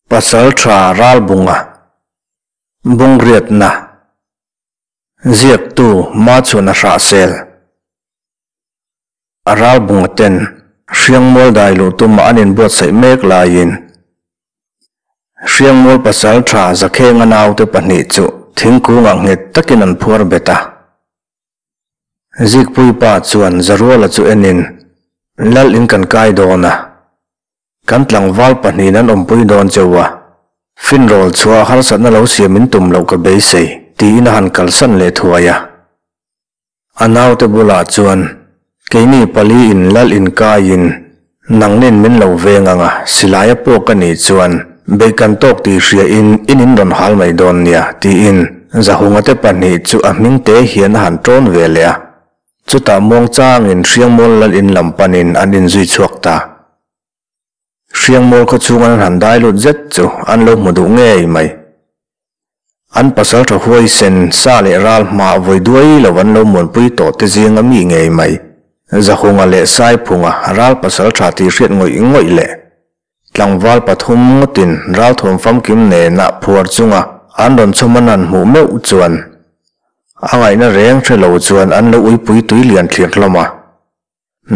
Pasalṭha Ralbunga Bungriatna Ziaktu Machhuana Hrahsel A Ralbunga ten Hriangmual dai luh tuma an inbuatsaih mek laiin Hriangmual pasalṭha Zakhenga naute pahnih chu thingkungah nghet takin an phuar bet a. Zikpuipa chuan Zaruala chu enin Lal in kan kai dawn a. Kan tlangval pahnihin an awmpui dawn cheu a, finrawl chhuah harsatna lo siam in tum loh ka beisei, tiin a han kalsan leh thuai a. A naute bulah chuan, Keini pali in lal inkaiin nangnin min lo veng ang a, silai a pawk a nih chuan beih kan tawk tih hria in in in rawn hal mai dawn nia, tiin Zahunga te pahnih chu a hming te hian a han tawn ve leh a. Chutah muangchangin Hriangmual lal in lam panin an inzui chhuak ta. Hriangmual khaw chhung an han dai lut zet chu an lo hmu duh ngei mai. An pasal tha huaisen sa leh ral hma vawi duai lo an lo muanpui tawh te zinga mi ngei mai. Zahunga leh Saiphunga ral pasal tha tih hriat ngawih ngawih leh tlangval pathum ngawtin ralthuam famkim nena phuar chunga an rawn chhawm an han hmuh meuh chuan a ngaihna reng hre lo chuan an lo uipui tui lian thlir hlawm a.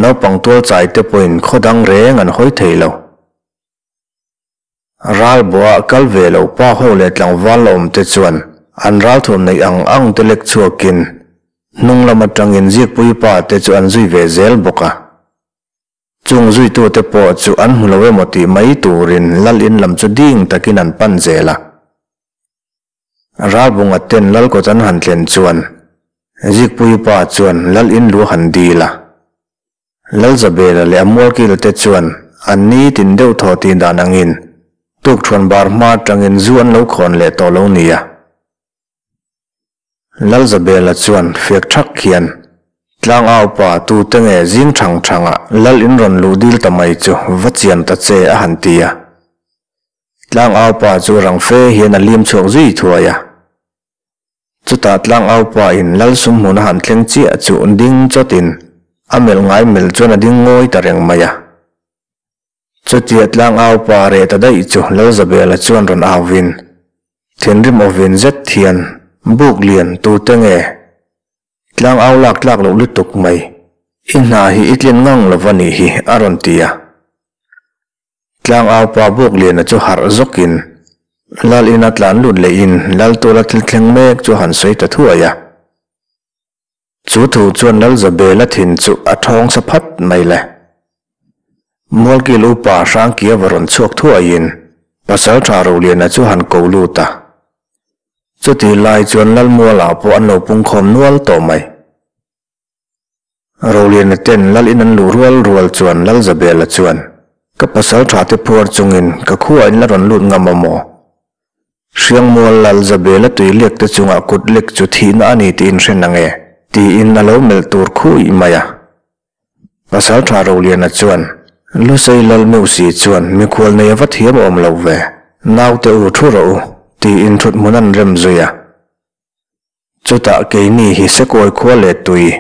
Naupang tual chai te pawhin khaw dang reng an hawi thei lo. Ral buah kal ve lo pa ho leh tlangval la awm te chuan an ralthuam neih ang ang te lek chhuakin hnung lam atangin zikpui pa te chu an zui ve zel bawk a. Chung zuitute pawh chu an hmu lo emaw tih mai turin lal in lam chu ding takin an pan zel a. Ralbunga ten lal kawt an han thlen chuan Zikpuii pa chuan lal in lu han dil a. Lalzabela leh a mualkil te chuan an nitin deuh thaw tih dan angin tukthuan bar hma atangin zu an lo khawn leh tawh lo nia. Lalzabela chuan fiak thak hian, Tlangau pa tute nge zing thang thangah Lal in rawn luh dil ta mai chu va chian ta che a han ti a. Tlangau pa chu rang fe hian a lim chhuak zui thuai a. Chutah tlangau pa in Lal sumhmun a han thleng chiah chu ding chawtin a melh ngai melh chuan a ding ngawi ta reng mai a. Chutia tlangau pa reh ta daih chu Lalzabela chuan rawn auvin, Thinrim awvin zet hian buk lian tute nge? Tlangau lak tlak loh lutuk mai, i hna hi i tlin ngang lo va nih hi, a rawn ti a. Tlangau pa buk liana chu harh zawkin Lal ina tlan lut lehin Lal tuala thil thleng mek chu a han sawi ta thuai a. Chu thu chuan Lalzabela thin chu a thawng sa phat mai le. Mualkil upa Hrangkia va rawn chhuak thuaiin Pasaltha Roliana chu han ko lut a. Chutih lai chuan Lalmualah pawh an lo pungkhawm nual tawh mai. Roliana ten Lal in an luh rual rual chuan Lalzabela chuan, Ka pasaltha te phuar chungin ka khuaah in la rawn lut ngam a maw? Hriangmual lal Zabela tui lek te chungah kut lek chu thihna a ni tiin hre nang e, tiin a lo melh tur khui mai a. Pasaltha Roliana chuan, Lusei lal meuh si chuan mikhual nei a va thiam awm lo ve, naute u thu rawh u, tiin thut hmun an rem zui a. Chutah keini hi Sekawi khua leh tui,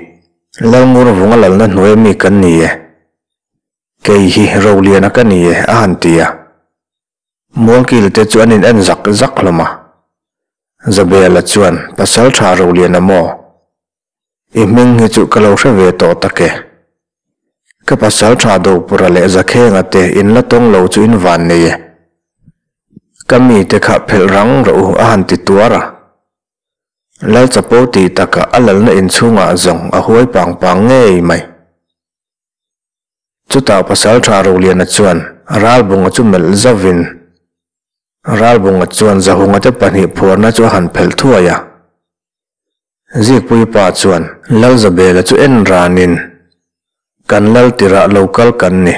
Lalngur vunga lalna hnuai mi kan ni e. Kei hi Roliana ka ni e, a han ti a. Mualkil te chu an in en zak zak hlawm a. Zabela chuan, Pasal tha Roliana maw? I hming hi chu ka lo hre ve tawh tak e. Ka pasal tha Dopura leh Zakhenga te in la tawng lo chu in van nei e. Ka mi te kha phelh rang rawh u a han ti tuar a. Lal chapo tih takah a lalna inchhungah zawng a huai pang pang ngei mai. Chutah Pasalṭha Roliana chuan Ralbunga chu melh zauhin Ralbunga chuan Zahunga te pahnih phuarna chu a han phelh thuai a. Zikpuii pa chuan Lalzabela chu en ranin, Kan lal tirah lo kal kan ni.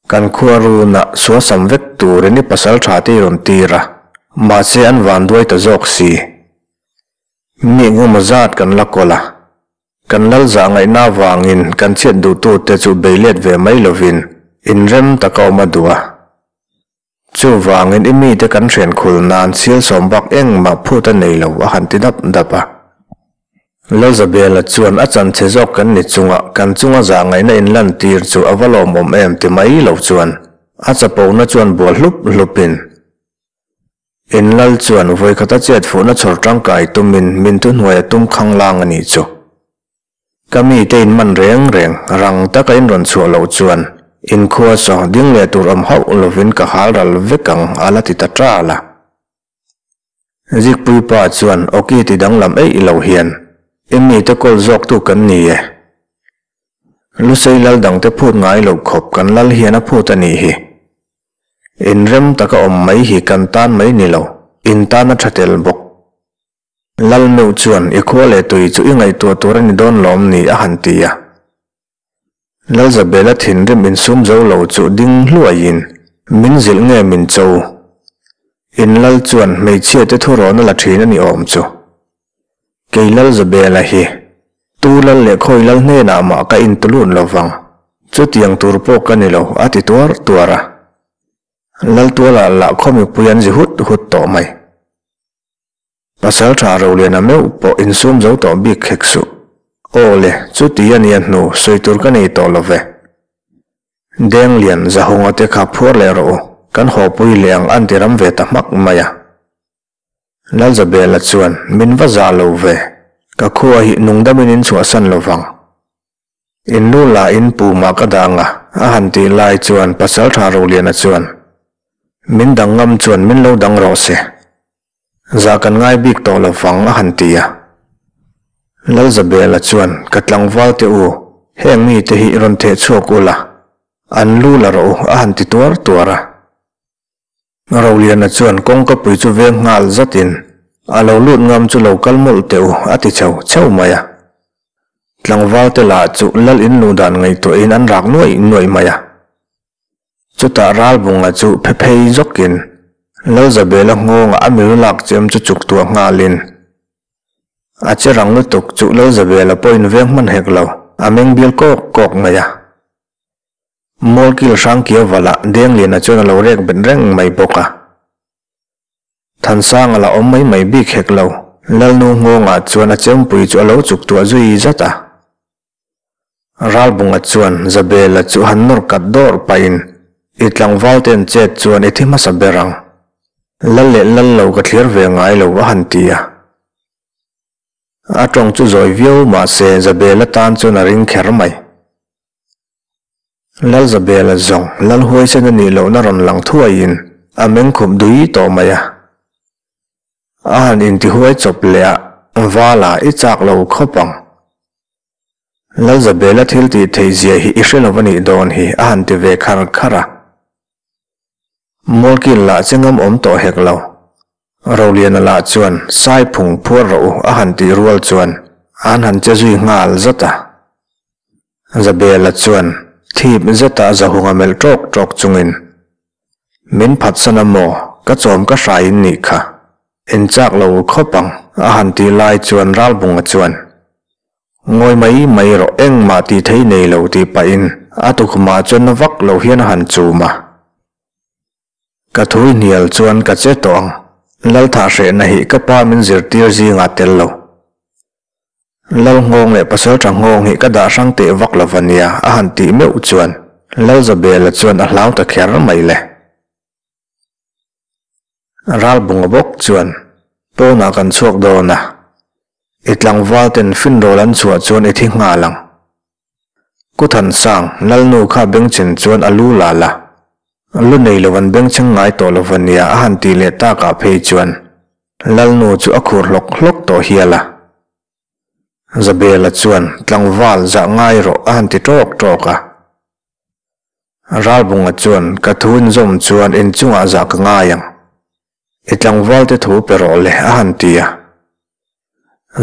Kan khua runah suasam vek turin i pasalṭha te i rawn tir a, mahse an vanduai ta zawk si. Mi engemaw zat kan la kawl a. Kan lal zah ngaihna avangin kan chhiat duhtute chu bei let ve mai lovin inrem taka awm a duh a. Chuvangin i mite kan hrian khul nan sial sawm bak engmah phut a nei lo a han ti dap dap a. Lalzabela chuan a chanchhe zawk kan ni chunga kan chunga zah ngaihna inlantir chu a va lawmawm em ti mai lo chuan a chapona chuan bual hlup hlupin. In lal chuan vawikhata chet fuhna chhawr tangkai tumin min thuhnuai a tum khanglang a nih chu. Ka mite in man reng reng rang taka in rawn chhuah loh chuan in khua saw ding leh tur awm hauh lovin ka hal ral vek ang a la ti ta ṭal a. Zikpuipa chuan awki ti danglam eih lo hian, I mite kawl zawktu kan ni e. Lusei lal dangte phut ngai loh khawp kan lal hian a phut a nih hi. Inrem taka awm mai hi kan tan mai ni lo, in tan a tha tel bawk. Lal meuh chuan i khua leh tui chu i ngaihtuah tur a ni dawn lawm ni a han ti a. Lalzabela thinrim insum zo lo chu ding hluaiin min zilh nge min cho. In lal chuan hmeichhia te thurawn a la thin a ni awm chu. Kei Lalzabela hi tu lal leh khawi lal hnenah mah ka intulut lo vang, chutiang tur pawh ka ni lo a ti tuar tuar a. Laltualah lah khaw mipui an zi hut hut tawh mai. Pasaltha Roliana meuh pawh insum zo tawh bik khek suh. Aw le, chuti a nia hnu sawi tur ka nei tawh lo ve. Denglian Zahunga te kha phuar leh rawh u, kan hawpui leh ang an ti ram ve ta hmak mai a. Lalzabela chuan, Min va zah lo ve, ka khua hi nungdamin in chhuahsan lo vang. In lu la in pumah ka dang a, a han tih lai chuan Pasaltha Roliana chuan, Min dang ngam chuan min lo dang rawh se. Zah kan ngai bik tawh lo vang a han ti a. Lalzabela chuan, Ka tlangval teh u, heng mite hi rawn theh chhuak ula, an lu la rawh u a han ti tuar tuar a. Roliana chuan kawngkapui chu veng nghal zatin, A lo lut ngam chu lo kal mawlh teh u, a ti chho chho mai a. Tlangvalte lah chu lal in luh dan ngaihtuahin an rak nuaih nuaih mai a. Chutah Ralbunga chu phe phei zawkin Lalzabela nghawngah a milu lak chem chu chuk tuah nghalin, A che rang lutuk chu Lalzabela pawhin veng hman hek lo, a meng bial kawk kawk mai a. Mawlkil Hrangkia valah Dengliana chuan a lo rek bet reng mai bawk a. Thansanga la awm mai mai bik hek lo, Lalnu nghawngah chuan a chempui chu a lo chuk tuah zui zat a. Ralbunga chuan Zabela chu han nawr kat dawrh pahin, I tlangval ten chet chuan i thi hmasa ber ang. Lal leh lal lo ka thlir ve ngai lo a han ti a. A tawng chu zawi viau mahse Zabela tan chuan a ring kher mai. Lalzabela zawng Lalhuaisen a nih lohna rawn lang thuaiin a meng khup dui tawh mai a. A han intihuai chawp leh a, Vala i chak lo khawp ang. Lalzabela thil tih theih zia hi i hre lo a nih dawn hi a han ti ve khar khar a. Mawlkil lah che ngam awm tawh hek lo. Roliana lah chuan Sai phung phuar rawh u a han tih rual chuan an han che zui nghal zat a. Zabela chuan thip zeta zahunga melh ṭawk ṭawk chungin, Min phatsan a maw? Ka chawm ka hrai in nih kha. In chak lo khawp ang, a han tih lai chuan Ralbunga chuan, Ngawi mai mai rawh, engmah tih thei nei lo tih pahin a tukhumah chuan na vak lo hian a han chum a. Ka thui hnial chuan ka che tawh ang, Lalthah hrehna hi ka pa min zirtir zingah tel lo. Lal nghawng leh pasalṭha nghawng hi ka dah hrang teh vak lo va nia, a han tih meuh chuan Lalzabela chuan a hlau ta kher mai le. Ralbunga bawk chuan, Pawnah kan chhuak dawn a, i tlangval ten finrawl an chhuah chuan i thi nghal ang. Kuthansang, Lalnu kha bengchhen chuan a lu la la, lu nei lo an bengchheng ngai tawh lo va nia a han tih leh takah phei chuan Lalnu chu a khur hlawk hlawk tawh hial a. Zabela chuan tlangval zah ngai rawh a han ti ṭawk ṭawk a. Ralbunga chuan ka thu inzawm chuan inchungah zah ka ngai ang. I tlangvalte thu pe rawh le a han ti a.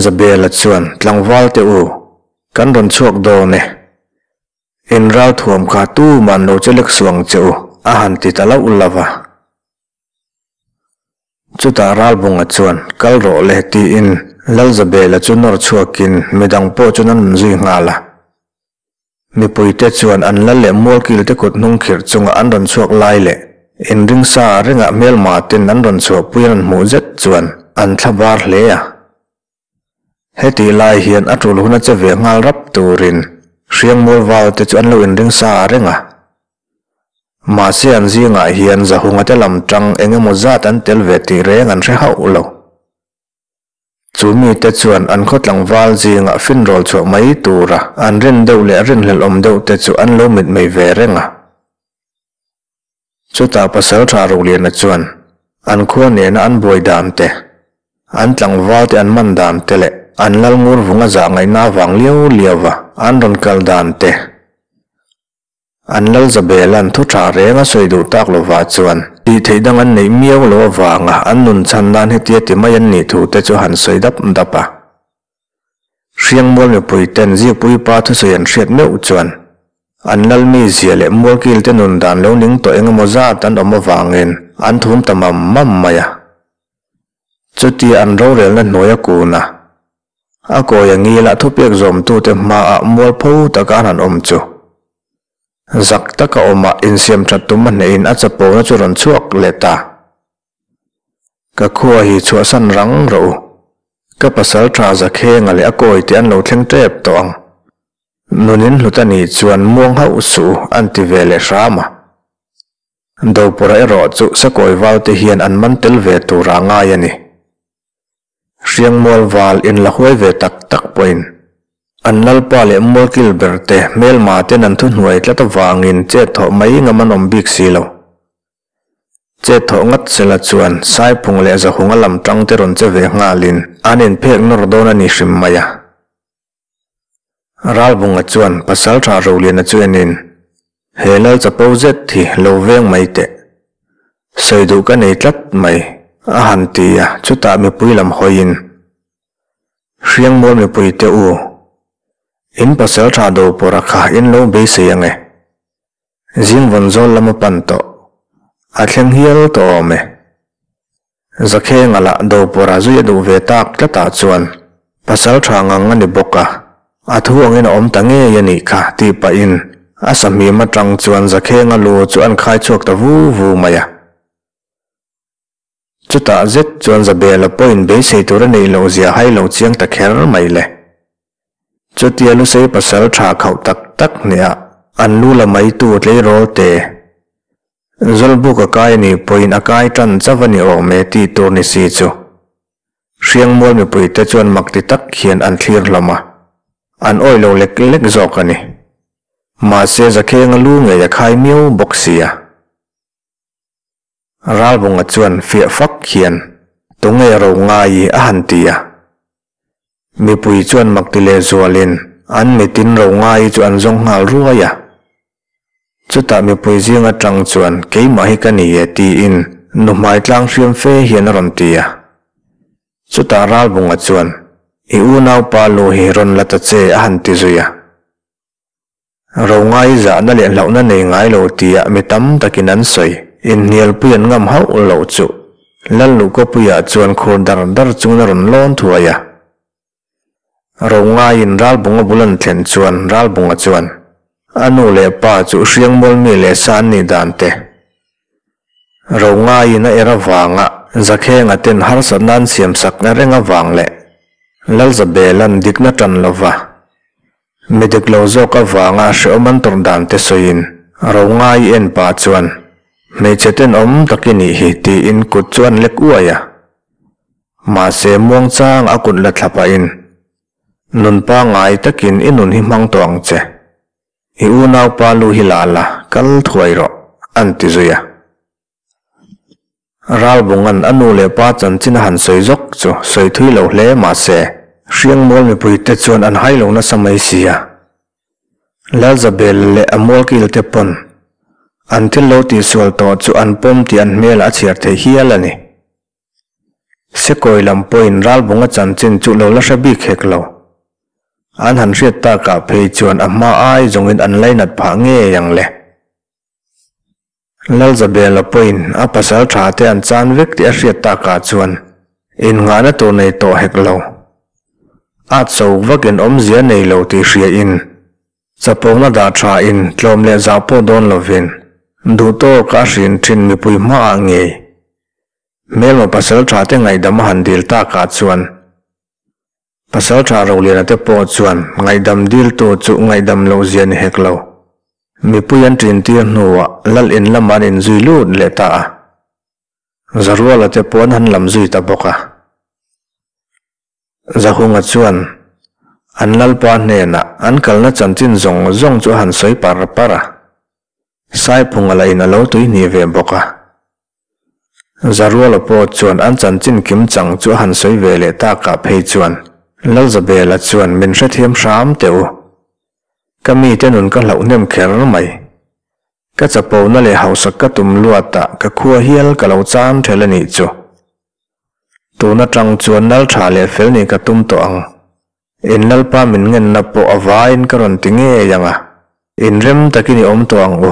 Zabela chuan tlangvalte u, kan rawn chhuak dawn e. In ralthuam kha tuman lo che lek suang che u a han ti ta lauh lauh a. Chutah Ralbunga chuan kal rawh le tiin Lalzabela chu nawr chhuakin midang pawh chuan an rawn zui nghal a. Mipuite chuan an lal leh mualkilte kut hnung khirh chunga an rawn chhuak lai leh inringsa ringah hmelma ten an rawn chhuahpui an rawn hmuh zet chuan an thla bar hle a. Hetih lai hian a tul huna che ve nghal rap turin Hriangmual valte chu an lo inringsa reng a. Mahse an zingah hian Zahunga te lam tang eng emaw zat an tel ve tih reng an hre hauh lo. Chu mite chuan an khaw tlangval zingah finrawl chhuah mai tura an rin deuh leh rinhlelh awm deuh te chu an lo mitmei ve reng a. Chutah Pasaltha Roliana chuan an khua nena an buai dan te, an tlangval te an man dan te leh an lal ngur vunga zah ngaihna avang liau liau a an rawn kal dan te, An Lalzabela'n thu tha reng a sawi duh tak lovah chuan tih theih dang an neih miau lo avanga an nun chhan nan hetia ti mai an nih thu te chu han sawi dap dap a. Hriangmual mipui ten Zikpui pa thusawi an hriat meuh chuan an Lalmi zia leh Mualkil te nun dan lo ning tawh engemaw zat an awm avangin an thum ta mam mam mai a. Chutia an rorelna hnuai a kun a, a kawi a ngila thupek zawmtute hmaah mualpho taka an han awm chu. Zak taka awmah insiam that tum a hnehin a chapona chu rawn chhuak leh ta. Ka khua hi chhuahsan rang rawh u. Ka pasal tha Zakhenga leh a kawi te an lo thleng tep tawh ang. Nunin hlut a nih chuan muang hauh suh u an ti ve leh hram a. Dopawrh erawh chu Sakawi val te hian an man tel ve tur a ngai a ni. Hriangmual val in la huai ve tak tak pawhin an lalpa leh mualkil ber te hmelma ten an thuhnuai tlat avangin chet thawh mai ngam an awm bik si lo. Chet thawh ngat sela chuan Saiphung leh Zahunga lam tang te rawn che ve nghalin an inphek nawr dawn a ni hrim mai a. Ralbunga chuan Pasaltha Roliana chu enin, He lal chapo zet hi lo veng mai teh. Sawi duh ka nei tlat mai, a han ti a, chutah mipui lam hawiin, Hriangmual mipui te u, in Pasaltha Dopawrha kha in lo beisei ange. Zing vawn zawl lam a pan tawh. A thleng hial tawh awm e. Zakhenga lah Dopawrha zui a duh ve tak tlatah chuan pasal tha ngang a ni bawk a, a thu angin a awm ta ngei a nih kha tih pahin a sahmim atang chuan Zakhenga lu chu an khai chhuak ta vu vu mai a. Chutah zet chuan Zabela pawhin beisei tur a neih loh zia hai lo chiang ta kher mai le. Chutia Lusei pasal tha khauh tak tak hneah an lu la maitu tleirawl te Zawlbuk a kai anih pawhin a kai tan chauh a ni awm e tih tur ni si chu. Hriangmual mipuite chuan mak ti tak hian an thlir hlawm a, an awih lo lek lek zawk a ni. Mahse Zakhenga lu ngei a khai miau bawk si a. Ralbunga chuan fiah fak hian, Tunge ro ngai a han ti a. Mipui chuan mak ti lehzualin an mitin ro ngai chu an zawng nghal ruai a. Chutah mipui zing atang chuan keimah hi ka ni e tiin nu hmai tlang hriam fe hian a rawn ti a. Chutah Ralbunga chuan, I unaupa lu hi rawn la ta che a han ti zui a. Rongai zahna leh hlauhna nei ngai lo tia mi tam takin an sawi. Inhnialpui an ngam hauh loh chu Lalluhkawpuiah chuan khur dar dar chungin a rawn lawn thuai a. Rongaiin Ralbunga bul an thlen chuan Ralbunga chuan a nu leh pa chu Hriangmualmi leh sa an nih dan te, Rongaiin a er avanga Zakhenga ten harsatna an siamsak reng avang leh Lalzabela'n dikna tan lova Mi dik lo zawk avanga hrehawm an tawrh dan te sawiin ro ngai en pah chuan, Hmeichhe tenawm tak i nih hi tiin kut chu an lek uai a. Mahse muangchang a kut la thla pahin, Nun pangngai takin i nun hi hmang tawh ang che. I unaupa lu hi la la, kal thuai rawh, an ti zui a. Ralbunga'n a nu leh pa chanchin a han sawi zawk chu sawi thui lo hle mahse, Hriangmual mipuite chuan an hai lo nasa mai si a. Lalzabel leh a mualkilte pawn an thil lo tihsual tawh chu an pawm tih an hmelah a chhiar thei hial a ni. Sekawi lam pawhin Ralbunga chanchin chu lo la hre bik hek lo. An han hriat takah phei chuan a hma ai zawngin an lainat phah ngei ang le. Lalzabela pawhin a pasal tha te an chan vek tih a hriat takah chuan innghahna tur nei tawh hek lo. At so vakin awmzia nei lo tih hriain, chapawhna dah thain tlawm leh zah pawh dawn lovin duhtawka a hrin thin mipui hmaah ngei hmelma pasal tha te ngaihdam a han dil takah chuan Pasaltha Roliana te pawh chuan ngaihdam diltu chu ngaihdam loh zia ni hek lo. Mipui an ṭin tir hnuah Lal in lamah an inzui lut leh ta a. Zaruala te pawh an han lam zui ta bawk a. Zahunga chuan an Lalpa hnenah an kalna chanchin zawng zawng chu a han sawi par par a. Saiphunga lah in a lo tuihnih ve bawk a. Zaruala pawh chuan an chanchin kim chang chu a han sawi ve leh takah phei chuan Lalzabela chuan min hrethiam hram teh u. Ka mite nun ka hlauh hnem kher mai. Ka chapona leh hausak ka tum luatah ka khua hial ka lo chan ṭhel a nih chu. Tun aṭang chuan nal ṭha leh fel nih ka tum tawh ang. In Lalpa min ngenna pawh a vaiin ka rawn ti ngei ang a, inrem takin i awm tawh ang u.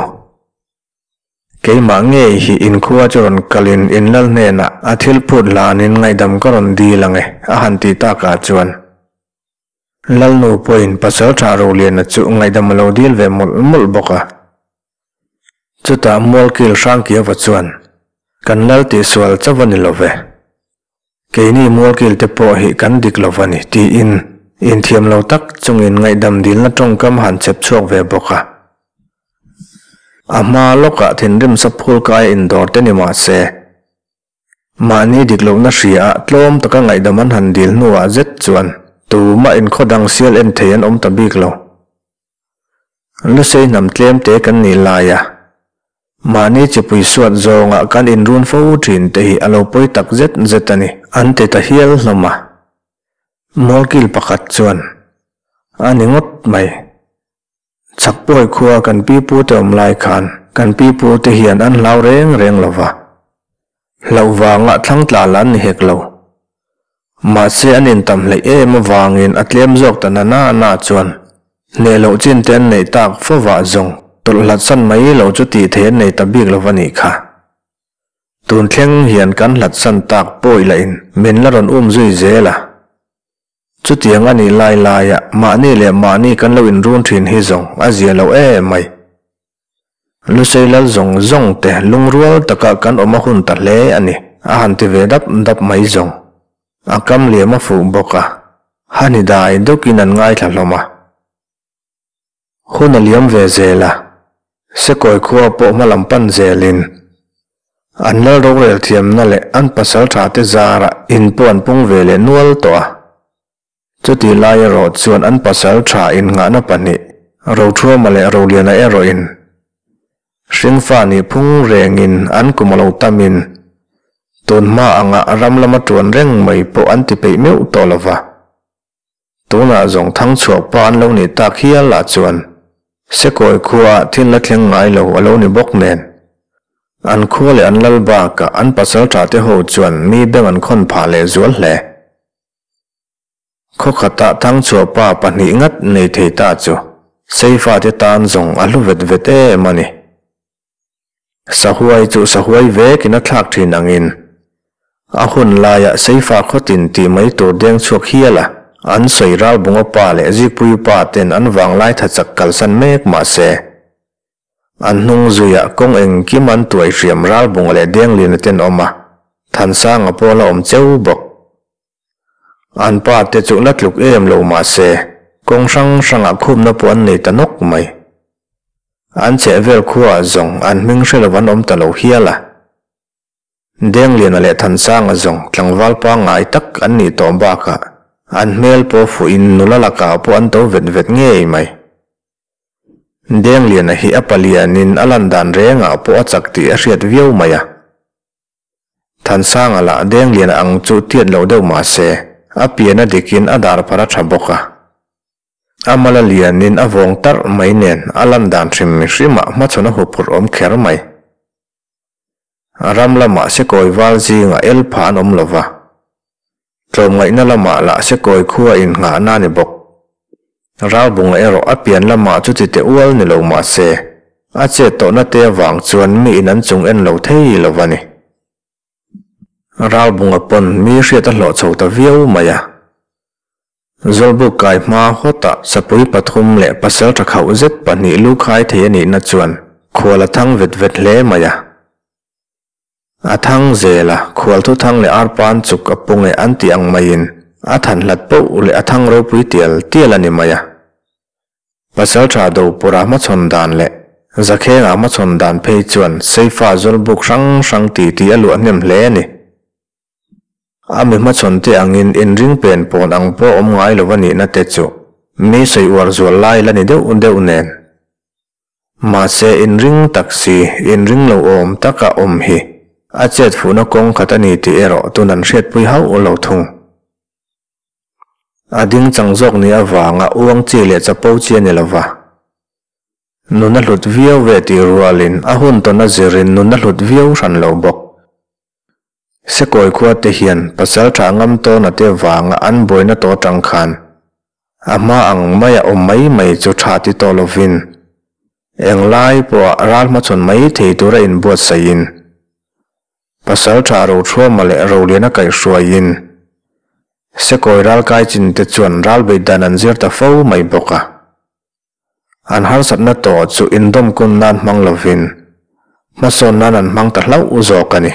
Keimah ngei hi inkhua chu rawn kalin in Lal hnenah a thil phut hlanin ngaihdam ka rawn dil ang e, a han ti takah chuan. Lalnu pawhin Pasalṭha Roliana chu ngaihdam a lo dil ve mawlh mawlh bawk a. Chutah Mualkil Hrangkiava chuan, Kan lal tihsual chauh a ni lo ve. Keini Mualkil te pawh hi kan dik lo va ni, tiin inthiam lo tak chungin ngaihdam dilna tawngkam han chep chhuak ve bawk a. A hma lawkah thinrim saphul kaia indawr te ni mah se, Mahni dik lohna hria ah tlawm taka ngaihdam an han dil hnuah zet chuan tumah inkhaw dang sial en thei an awm ta bik lo. Lusei hnam tlem te kan nih laia mahni chipui suat zawngah kan inrun fo thin te hi a lo pawi tak zet zet a ni, an ti ta hial hlawm a. Mawlkil pakhat chuan, A ni ngawt mai. Chhakpawi khua kan pipute awm lai khan kan pipute hian an hlau reng reng lo va, hlauh vanga thlang tla lah an ni hek lo. Mahse an intam hleih em avangin a tlem zawk ta na na na chuan hneh loh chin te an neih tak fovah zawng tawlh hlat san mai lo chu tih theih an nei ta bik lo va nih kha. Tun thleng hian kan hlat san tak pawi lahin min la rawn um zui zel a. Chutiang a nih lai laia mahni leh mahni kan lo inrun thin hi zawng a zia lo em mai. Lusei lal zawng zawng te lungrual taka kan awm a hun ta hle a ni, a han ti ve dap dap mai zawng. A kam liam a fuh bawk a, hani dai dawkin an ngaithla hlawm a. Hun a liam ve zel a, Sekawi khua pawh hma lam pan zelin an lal rorel thiamna leh an pasal tha te zarah in pawh an pung ve leh nual tawh a. Chutih lai erawh chuan an pasal tha innghahna pahnih, Rothuama leh Roliana erawhin hringfa nih phung rengin an kum a lo tamin tun hma anga ram lama tuan reng mai pawh an ti peih meuh tawh lo va. Tunah zawng thangchhuak pa an lo nih tak hial lah chuan Sekawi khua thil la thleng ngai lo a lo ni bawk nen. An khua leh an lal bakah an pasal tha te ho chuan mi beng an khawn phah leh zual hle. Khaw khatah thangchhuah pa pahnih ngat nei thei ta chu Seifa te tan zawng a hlu vet vet em a ni. Sahuai chu sahuai vekin a thlak thin angin a hun laiah Seifa khawtin tih mai tur deng chhuak hial a, an sawi Ralbunga pa leh Zikpuii pa ten an vanglai tha chak kalsan mek mah se, an hnung zuiah kawng engkim an tuai hriam Ralbunga leh Dengliana ten awm a, Thansanga pawh la awm cheu bawk. An pa te chu la tluk em lo mah se, kawng hrang hrangah khumna pawh an nei ta nawk mai. An chhehvel khuaah zawng an hming hre lo an awm ta lo hial a. Dengliana leh Thansanga zawng tlangval pangngai tak an nih tawh bakah an hmel pawh fuhin nula lakah pawh an to vet vet ngei mai. Dengliana hi a palianin a lan dan rengah pawh a chak tih a hriat viau mai a. Thansanga lah Dengliana ang chu tiat lo deuh mah se, a pian a dikin a dar phar a tha bawk a. A mala lianin a vawng tarh mai nen a lan dan hrim hrimah hmachhawn a huphurh awm kher mai. Ram lamah sekawi val zingah el pha an awm lo va, tlawmngaihna lamah lah sekawi khua innghahna a ni bawk. Ralbunga erawh a pian lamah chuti teh ual ni lo mah se, a chet tawhna te avang chuan mi in an chung en lo thei lo va ni. Ralbunga pawn mi hriat a hlawh chho ta viau mai a. Zawlbuk kai hma hawtah sapui pathum leh pasal tha khauh zet pahnih lu khai thei a nihna chuan khual a thang vet vet hle mai a. A thang zel a, khual thuthang leh arpan chuk a pung e an tih ang maiin a than hlat poh leh a thang ropui tial tial a ni mai a. Pasaltha Dopura hmachhawn dan leh Zakhenga hmachhawn dan phei chuan Seifa zawlbuk hrang hrang titi a luah hnem hle a ni. A mi hmachhawn te angin inring pen pawn ang pawh awm ngai lo a nihna te chu mi sawi uar zual lai la ni deuh deuh nen. Mahse inring tak si, inring lo awm taka awm hi a chet fuhna kawng khat a ni tih erawh tun an hriatpui hauh lo thung. A ding chang zawk ni avanga uang chi leh chapo chi a ni lova. Nun a hlut viau ve tih rualin a hun tawn a zirin nun a hlut viau hran lo bawk. Sekawi khua te hian pasal tha ngam tawna te vanga an buaina tawh atang khan a hma ang maia awm mai mai chu tha ti tawh lovin englai pawha ral hmachhawn mai thei tura inbuatsaihin pasal tha Rothruama leh Roliana kaihhruaiin Sekawi ralkai chin te chuan ral beih dan an zir ta fo mai bawk a. An harsatna tawh chu indawmkun nan hmang lovin hmasawn nan an hmang ta hlauh zawk a ni.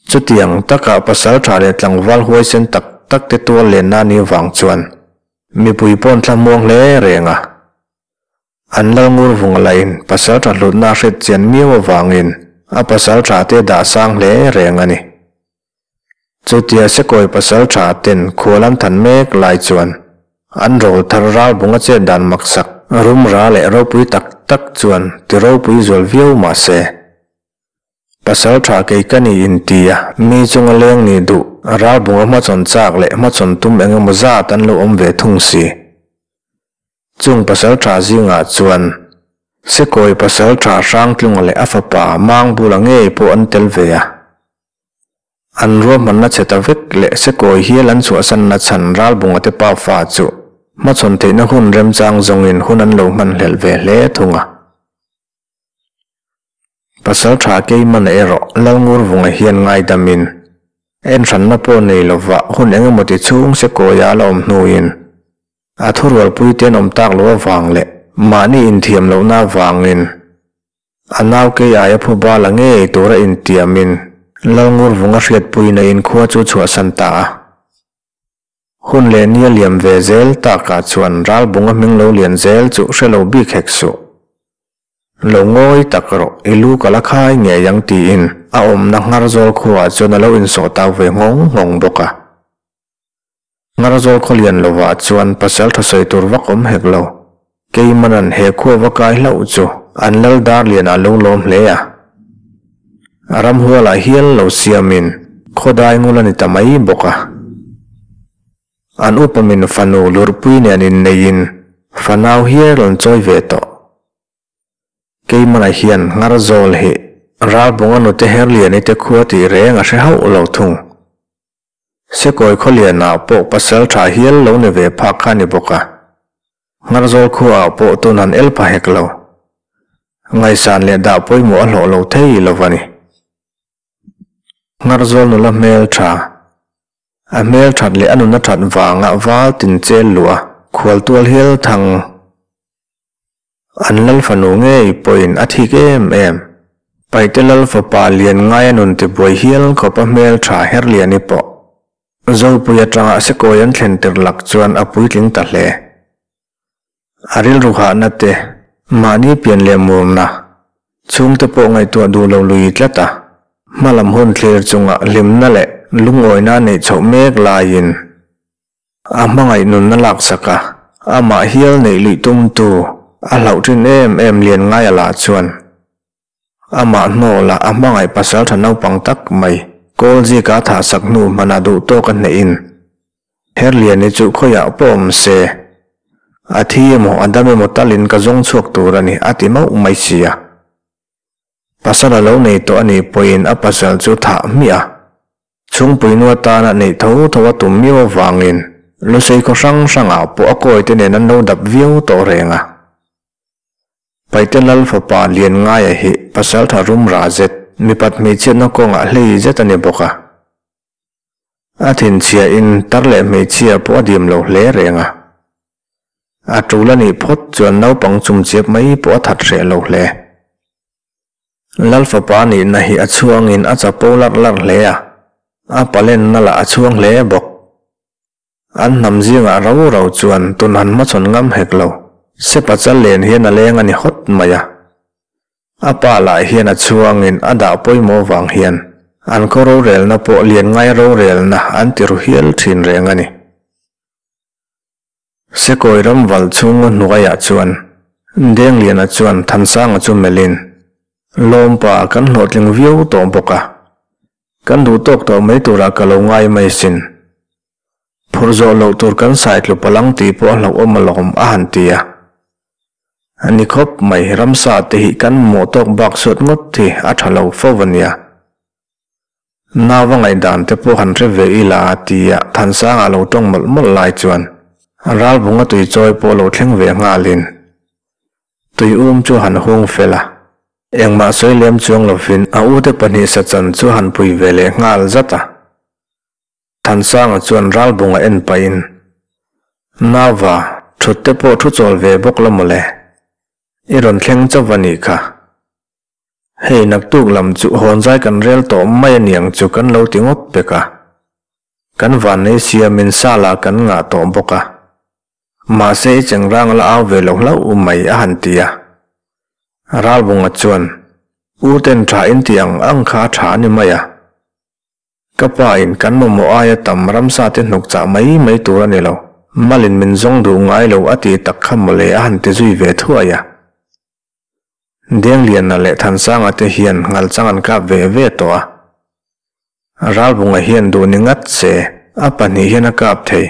Chutiang taka pasal tha leh tlangval huaisen tak tak te tual lenna ni vang chuan mipui pawn thlamuang hle reng a. An lal ngur vung lahin pasal tha hlutna a hriat chian miau avangin a pasal tha te dah sang hle reng a ni. Chutia Sekawi pasal tha ten khual an than mek lai chuan an rawl thar ral bunga chet dan maksak rum ra leh ropui tak tak chuan ti ropui zual viau mah se. Pasal tha kei ka ni intia mi chunga leng nih duh ral bunga hmachhawn chak leh hmachhawn tum eng emaw zat an lo awm ve thung si. Chung pasal tha zingah chuan Sekawi pasal tha Hrangtlunga leh a fapa Mangbula ngei pawh an tel ve a. An ruahmanna chhe ta vek leh Sekawi hial an chhuahsanna chhan Ralbunga te pa fa chu hmachhawn theihna hun remchang zawngin hun an lo hmanhlelh ve hle thung a. Pasal tha Keimana erawh Lalngurvunga hian ngaidamin enhranna pawh nei lova hun engemaw ti chhung Sekawia a la awm hnuin a thurualpui te an awm tak loh avang leh mahni inthiam lohna avangin A nau kei aia phu bal a ngei tura intiamin Lalngurvunga hriatpuina in khua chu chhuahsan ta a. Hun leh ni a liam ve zel takah chuan Ralbunga hming lo lian zel chu hre lo bik hek suh. Lo ngawi tak rawh, i lu ka la khai ngei ang tiin a awmna Ngharzawl khuaah chuan a lo insawh tau ve nghawng nghawng bawk a. Ngharzawl khawlian lovah chuan pasal tha sawi tur vak awm hek lo. Keimanan he khua va kai hlauh chu an lal dar lianah lo lawm hle a. A ramhualah hial lo siamin khawdai ngul a ni ta mai bawk a. An upa min fanu lurpui nen inneiin fanau hial an chawi ve tawh. Keimana hian Ngharzawl hi Ralbunga nute Herliani te khua tih reng a hre hauh lo thung. Sekawi khawlianah pawh pasal tha hial lo ni ve phak kha a ni bawk a, Ngharzawl khuaah pawh tun han el pha hek lo. Ngaihsan leh dah pawimawh a hlawh lo thei lo va ni. Ngharzawl nula hmel tha, a hmel that leh a nuna that vanga val tin chel luh a, khualtual hial thang An lal fanu ngei pawhin a thik em em. Paite lal fapa lian ngai a nun tibuai hial khawp a hmel tha her liani pawh Zopui atanga Sekawi an thlen tir lak chuan a puitling ta hle. A rilru hahna te, mahni pian leh murna, chhungte pawh ngaihtuah duh lo lui tlat a, hmalam hun thlir chunga hlimna leh lungawina a neih chhoh mek laiin, A hmangaih nunna laksak a, amah hial neih luih tumtu a hlauh thin em em lian ngai a lah chuan amah hnawla a hmangaih pasal tha naupang tak mai Kawlzika a thahsak hnu hmanah duh tawk a hnehin Herliani chu khawiah pawh awm se, a thi emaw a dam emaw talin ka zawng chhuak tur a ni a ti mauh mai si a. Pasal a lo nei tawh a nih pawhin a pasal chu thah hmiah a. Chhungpuinu atana neih tho tho a tum miau avangin Lusei khaw hrang hrangah pawh a kawite nen an lo dap viau tawh reng a. Paite Lal fapa Lianngaia hi pasaltha rum ra zet, mipat hmeichhiatna kawngah hlei zet a ni bawk a. A thinchhiain tar leh hmeichhia pawh a dim lo hle reng a. A tul a nih phawt chuan naupang chumchiap mai pawh a that hreh lo hle. Lal fapa nihna hi a chhuangin a chapo larh larh hle a, a palenna lah a chhuang hle bawk. An hnam zingah rau rau chuan tun han hmachhawn ngam hek lo. Sepa chal len hian a leng a ni hawt mai a. A pa lah hian a chhuangin a dah pawimawh vang hian an khaw rorelna pawh lian ngai rorelna an ti ru hial thin reng a ni. Sekawi ram valh chhunga hnuaiah chuan Dengliana chuan Thansanga chu melhin, Lawmpa kan hlawhtling viau tawh bawk a, kan duh tawk tawh mai turah ka lo ngai mai sin. Phurh zawh loh tur kan sai tlu palang tih pawh a hlauhawm alawm a han ti a. A ni khawp mai, ramsa te hi kan mawh tawk bak suat ngawt hi a tha lo fo a nia. Nau a ngaihdan te pawh han hre ve ila a ti a, Thansanga lo tawng mawlh mawlh lai chuan Ralbunga tui chawi pawh lo thleng ve nghalin tui um chu han hung fel a. Engmah sawi lem chuang lovin a ute pahnih sachan chu han pui ve leh nghal zat a. Thansanga chuan Ralbunga en pahin, Nauva, thut te pawh thu chawl ve bawk la mawle. I rawn thleng chauh a nih kha. Hei naktuk lam chu hawnzai kan rel tawh mai a niang chu kan lo ti ngawt pek a. Kan vannei siamin sala kan ngah tawh bawk a. Mahse i chengrang la au ve lo hlauh mai a han ti a. Ralbunga chuan, U ten tha in ti ang ang kha a tha a ni mai a. Ka pa in kan mamawh aia tam ramsa te hnuk chah mai mai tur a ni lo. Malin min zawng duh ngai lo a ti tak kha mawle a han ti zui ve thuai a. Dengliana leh Thansanga te hian ngalchang an kap ve ve tawh a. Ralbunga hian duh ni ngat se a pahnih hian a kap thei.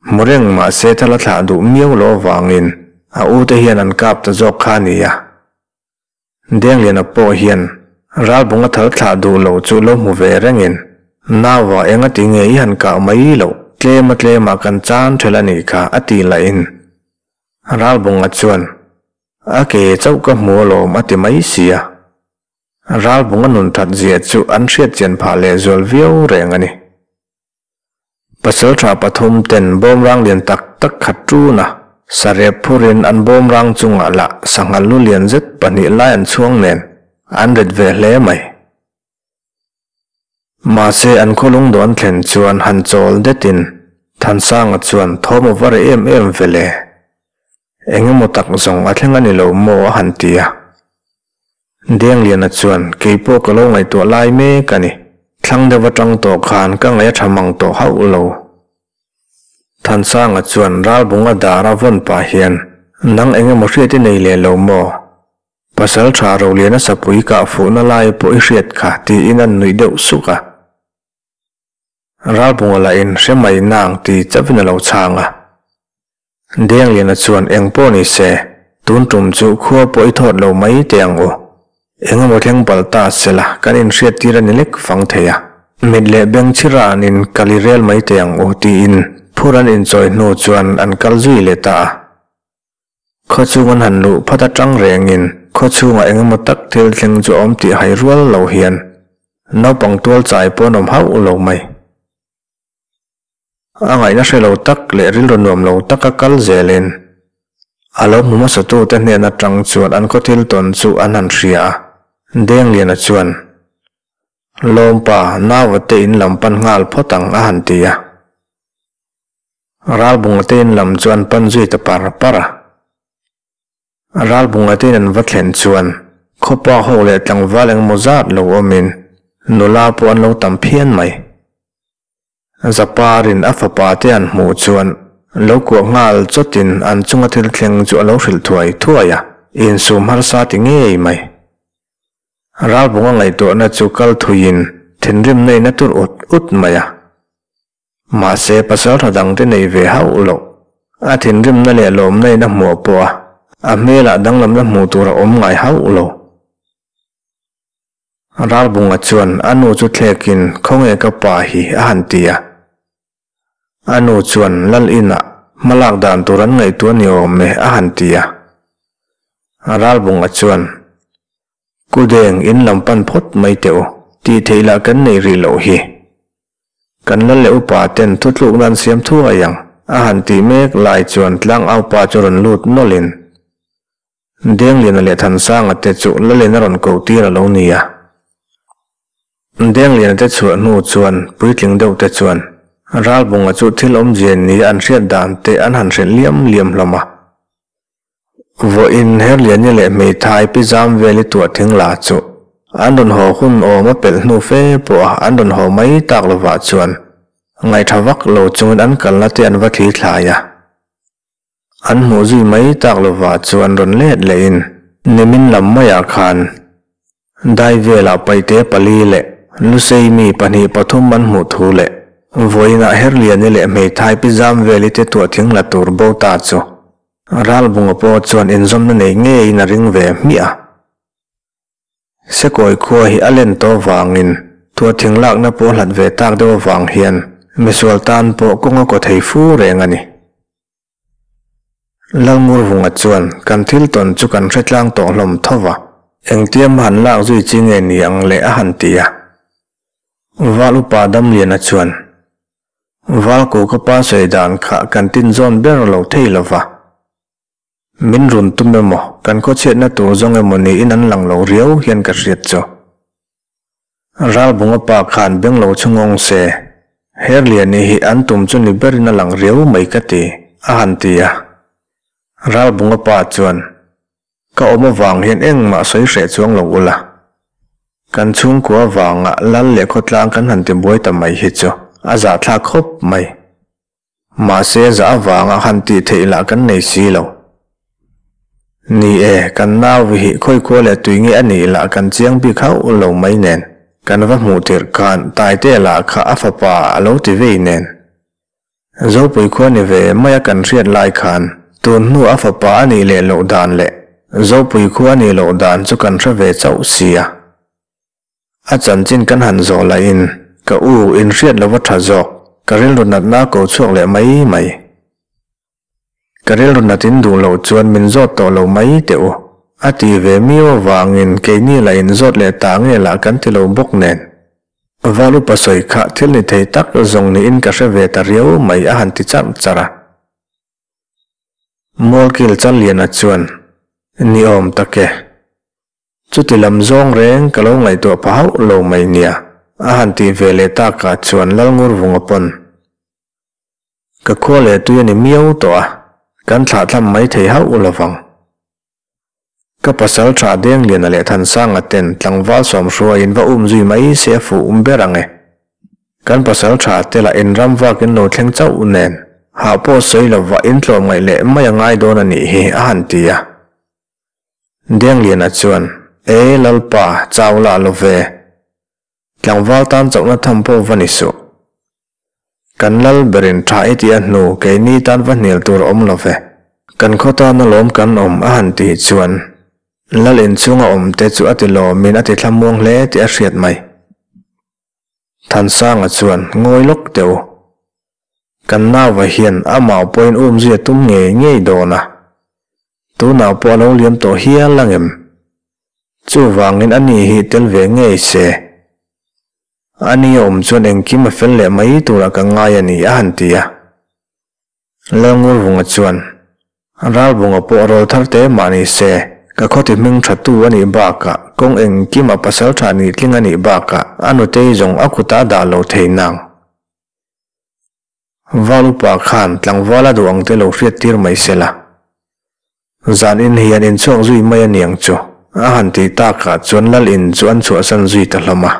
Hmu reng mahse thal a thlah duh miau lo avangin a u te hian an kap ta zawk kha a ni a. Dengliana pawh hian Ralbunga thal thlah duh lo chu lo hmu ve rengin, Naua enga ti nge i han kah mai loh, tlema tlemah kan chan ṭhelh a nih kha, a ti lahin. Ralbunga chuan, A ke chauh ka hmu alawm a ti mai si a. Ralbunga nun ṭhat zia chu an hriatchian phah lehzual viau reng a ni. Pasalṭha pathum ten bawmrang lian tak tak khat ṭun a, sarep phurin an bawmrang chungah lah sangha lu lian zet pahnih lai an chhuang nen an ret ve hle mai. Mahse an khawlung dawn thlen chuan han chawl detin Thansanga chuan thawm a va reh em em ve le. Engemaw tak zawng a thleng a ni lo maw a han ti a. Dengliana chuan, Keipawh ka lo ngaihtuah lai mek a ni. Thlang deuh atang tawh khan ka ngaih a tha mang tawh hauh lo. Thansanga chuan Ralbunga dar a vawn pah hian, Nang engemaw hriat i nei leh lo maw? Pasal tha Roliana sapui kah fuhna lai pawh i hriat kha, tiin an nuih deuh suk a. Ralbunga lahin hre mai nang ti chauhin a lo chhang a. Dengliana chuan eng pawh ni se, tun tum chu khua pawh i thawt lo mai teh ang u. Engemaw thleng palh ta sela kan inhriat tir a ni lek fang thei a. Mit leh beng chhiranin kal i rel mai teh ang u tiin phur an inchawi hnu chuan an kal zui leh ta a. Khaw chung an han luh phat atang rengin khaw chhungah engemaw tak thil thleng chu a awm tih hai rual lo hian naupang tual chai pawh an awm hauh lo mai. A ngaihna hre lo tak leh rilru nuam lo taka kal zelin a lo hmu hmasatute hnen atang chuan an khaw thil tawn chu an han hria a. Dengliana chuan, Lawmpa, naua te in lam pan nghal phawt ang a han ti a. Ralbunga te in lam chu an pan zui ta par par a. Ralbunga te in an va thlen chuan khawpa ho leh tlangval engmaw zat lo awmin nula pawh an lo tam phian mai. Zaparin a fapa te an hmuh chuan lo kuah nghal chawtin an chunga thil thleng chu a lo hrilh thuai thuai a, insum harsa ti ngei mai. Ralbunga ngaihtuahna chu kal thuiin thinrimna in a tur ut ut mai a. Mahse pasaltha dangte nei ve hauh loh. A thinrimna leh lawmna in a hmuah pawh a, a hmelah danglamna hmuh tur a awm ngai hauh lo. Ralbunga chuan a nu chu thlekin Khawnge ka pa hi a han ti a. A nu chuan Lal inah hmalak dan tur an ngaihtuah ni awm e a han ti a. Ralbunga chuan Kudeng in lam pan phawt mai teh u, tih theih lah kan nei rih loh hi. Kan lal leh upa ten thutluk nan siam thuai ang a han tih mek lai chuan tlangaupa chu rawn lut nawlhin Dengliana leh Thansanga te chu Lalin a rawn koh tir a lo ni a. Dengliana te chhuah hnu chuan puitling deuh te chuan Ralbunga chu thil awmzia ni an hriat dan te an han hrilh liam liam hlawm a. Vawiin Herliani leh hmeithai pi Zamveli tuah thing la chu an rawn haw hun awm a pelh hnu fe pawh a an rawn haw mai tak lovah chuan ngaihṭha vak lo chungin an kalna te an va thli thlai a. An hmuh zui mai tak lovah chuan rawn let lehin nimin lam maiah khan Dai velah paite pali leh Lusei mi pahnih pathum an hmuh thu leh vawiinah Herliani leh hmeithai pi Zamveli te tuah thing la tur bo ta chu Ralbunga pawh chuan inzawmna nei ngeiin a ring ve hmiah a. Sekawi khua hi a len tawh vangin tuah thing lakna pawh hlat ve tak deuh avang hian misual tan pawh kawng a kaw thei fu reng a ni. Lalngurvunga chuan kan thil tawn chu kan hre tlang tawh hlawm tho va, engtiam han lak zui chi nge ni ang le a han ti a. Val upa Damliana chuan, Valko ka pa sawi dan kha kan tin zawn ber lo thei lo va. Min run tum emaw, kan khawchhiatna tur zawng emaw niin an lang lo riau hian ka hriat chu. Ralbunga pa khan beng lo chu ngawng se, Herliani hi an tum chu ni berin a lang riau mai ka ti, a han ti a. Ralbunga pa chuan, Ka awm avang hian engmah sawi hreh chuang lo ula. Kan chhungkua avanga lal leh khawtlang kan han tibuai ta mai hi chu a zahthlak khawp mai. Mahse zah avanga han tih theih lah kan nei si lo. Ni e, kan nau hi khawikua leh tui nge a nih lah kan chiang bik hauh lo mai nen, kan va hmuh tirh khan Taite lah kha a fapa a lo ti vei nen. Zopui khua ni ve maia kan hriat lai khan tun hnu a fapa a nih leh loh dan leh Zopui khua a nih loh dan chu kan hre ve chauh sia. A chanchin kan han zawh lahin ka u inhriat lova tha zawk, ka rilru natna ko chhuak leh mai mai. Ka rilru nat in duh loh chuan min zawt tawh lo mai teh u, a ti ve miau avangin keini lah inzawt leh ta nge lah kan ti lo bawk nen. Val upa sawi kha thil ni thei tak zawng niin ka hre ve ta riau mai a han ti charh charh a. Mualkil Challiana chuan, Ni awm tak e. Chuti lam zawng reng ka lo ngaihtuah pha hauh lo mai nia, a han tih ve leh takah chuan Lalngurvunga pawn ka khua leh tui a ni miau tawh a, kan thlahthlam mai thei hauh lo vang. Ka pasal tha Dengliana leh Thansanga ten tlangval sawmhruaiin va um zui mai se a fuh um ber ang e. Kan pasal tha te lah in ram vak in lo thleng chauh nen, hah pawh sawi lova in tlawmngaih leh mai a ngai dawn a nih hi, a han ti a. Dengliana chuan, E Lalpa, chau lah lo ve. Tlangval tan chauhna tham pawh va ni suh. Kan lal berin tha i tih a hnu keini tan va hnial tur a awm lo ve. Kan khaw tan alawm kan awm a han tih chuan Lal inchhunga awmte chu a ti lawmin a ti thlamuang hle tih a hriat mai. Thansanga chuan ngawi lawk teh u. Kan nauva hian amah pawhin umzui a tum ngei ngei dawn a. Tunah pawh a lo liam tawh hial ang em? Chuvangin a ni hi tel ve ngei se. A ni a awm chuan engkim a fel leh mai turah ka ngai a ni a han ti a. Lalngurvunga chuan, Ralbunga pawh rawl thar te mah ni se, ka khawti hming tha tu a nih bakah kawng engkim a pasal tha nih tling a nih bakah a nutei zawng a kutah dah lo thei nang. Val upa khan tlangval a duh ang te lo hriat tir mai se la. Zan in hian inchhuak zui mai a niang chu, a han tih takah chuan lal in chu an chhuahsan zui ta hlawm a.